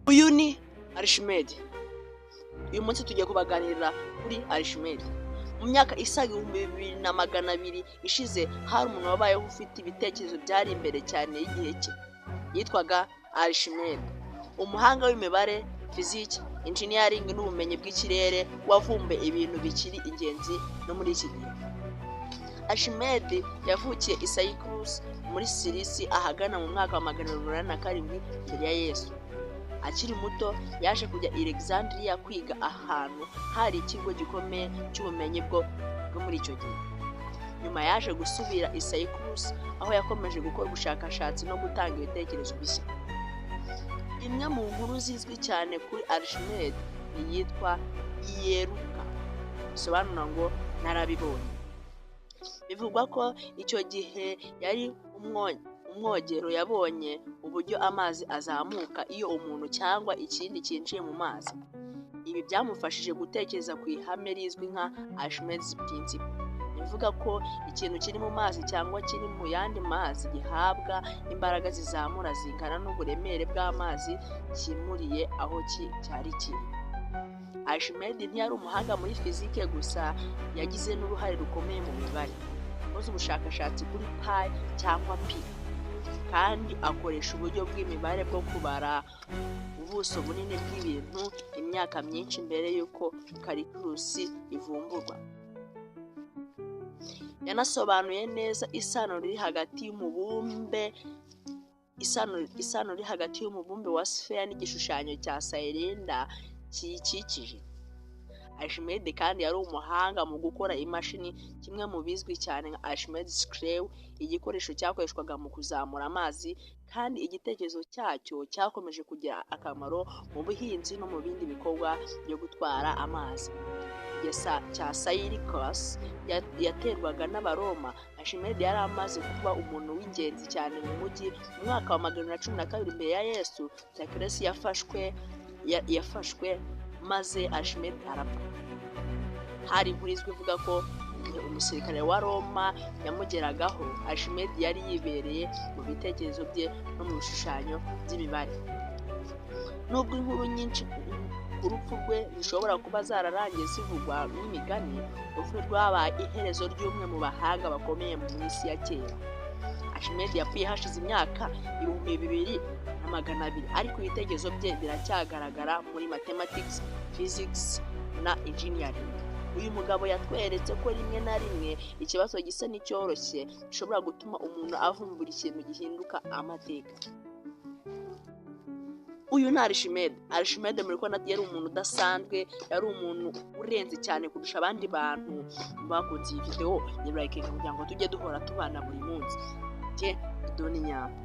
Uyu ni Arishimede. Uyu munsi tugiye kubaganirira kuri Arishimede. Mu myaka isaga 2200 ishize, hari umuntu wabayeho ufite ibitekerezo byari imbere cyane y'igihe cye. Yitwaga Arishimede, umuhanga w'imibare, fiziki, engineering n'ubumenyi bw'ikirere, wavumbuye ibintu bikiri ingenzi no muri iki gihe. Arishimede yavukiye i Syracuse muri Sicily ahagana mu mwaka wa 807 mbere ya Yesu. Akiri muto yaje kujya i Alexandria kwiga, ahantu hari ikigo gikomeye cy'ubumenyi bwo muri icyo gihe. Nyuma yaje gusubira i Syracuse, aho yakomeje gukora ubushakashatsi no gutanga ibitekerezo bishya. Imwe mu nkuru zizwi cyane kuri Arishimede ni iyitwa "Iyeruka", bisobanura ngo "Narabibonye". Bivugwa ko icyo gihe yari umwogero yabonye uburyo amazi azamuka iyo umuntu cyangwa ikindi cyinjiye mu mazi. Ibi byamufashije gutekereza ku ihame rizwi nka Archimedes Principle, ivuga ko ikintu kiri mu mazi cyangwa kiri mu yandi mazi gihabwa imbaraga zizamura zingana n'uburemere bw'amazi cyimuriye aho cyari kiri. Archimede ntiyari umuhanga muri fizike gusa, yagize n'uruhare rukomeye mu mibare. Yakoze ubushakashatsi kuri pi cyangwa pi, kandi akoresha uburyo bw'imibare bwo kubara ubuso bunini bw'ibintu imyaka myinshi mbere y'uko calculus ivumburwa. Yanasobanuye neza isano riri hagati y'umubumbe wa sphere n'igishushanyo cya cylinder kiyikikije. Archimede kandi yari umuhanga mu gukora imashini, kimwe mu bizwi cyane nka Archimedes screw, igikoresho cyakoreshwaga mu kuzamura amazi, kandi igitekerezo cyacyo cyakomeje kugira akamaro mu buhinzi no mu bindi bikorwa byo gutwara amazi. Igihe cya Syracuse yaterwaga n'Abaroma, Archimede yari amaze kuba umuntu w'ingenzi cyane mu mujyi. Mu mwaka wa 412 mbere ya Yesu, Syracuse yafashwe maze Archimede arapfa. Hari inkuru izwi ivuga ko igihe umusirikare wa Roma yamugeragaho, Archimede yari yibereye mu bitekerezo bye no mu bishushanyo by'imibare. Nubwo inkuru nyinshi ku rupfu rwe zishobora kuba zararangiye zivugwa nk'imigani, urupfu rwabaye iherezo ry'umwe mu bahanga bakomeye mu isi ya kera. Archimede yapfuye hashize imyaka 2200, ariko ibitekerezo bye biracyagaragara muri mathematics, physics na engineering. Uyu mugabo yatweretse ko rimwe na rimwe ikibazo gisa n'icyoroshye gishobora gutuma umuntu avumbura ikintu gihinduka amateka. Uyu ni Archimede. Archimede muri kubona yari umuntu udasanzwe, yari umuntu urenze cyane kurusha abandi bantu. Bakunze iyi video, ni like kugira ngo tujye duhora tubana buri munsi. Njye Doni Nyambo.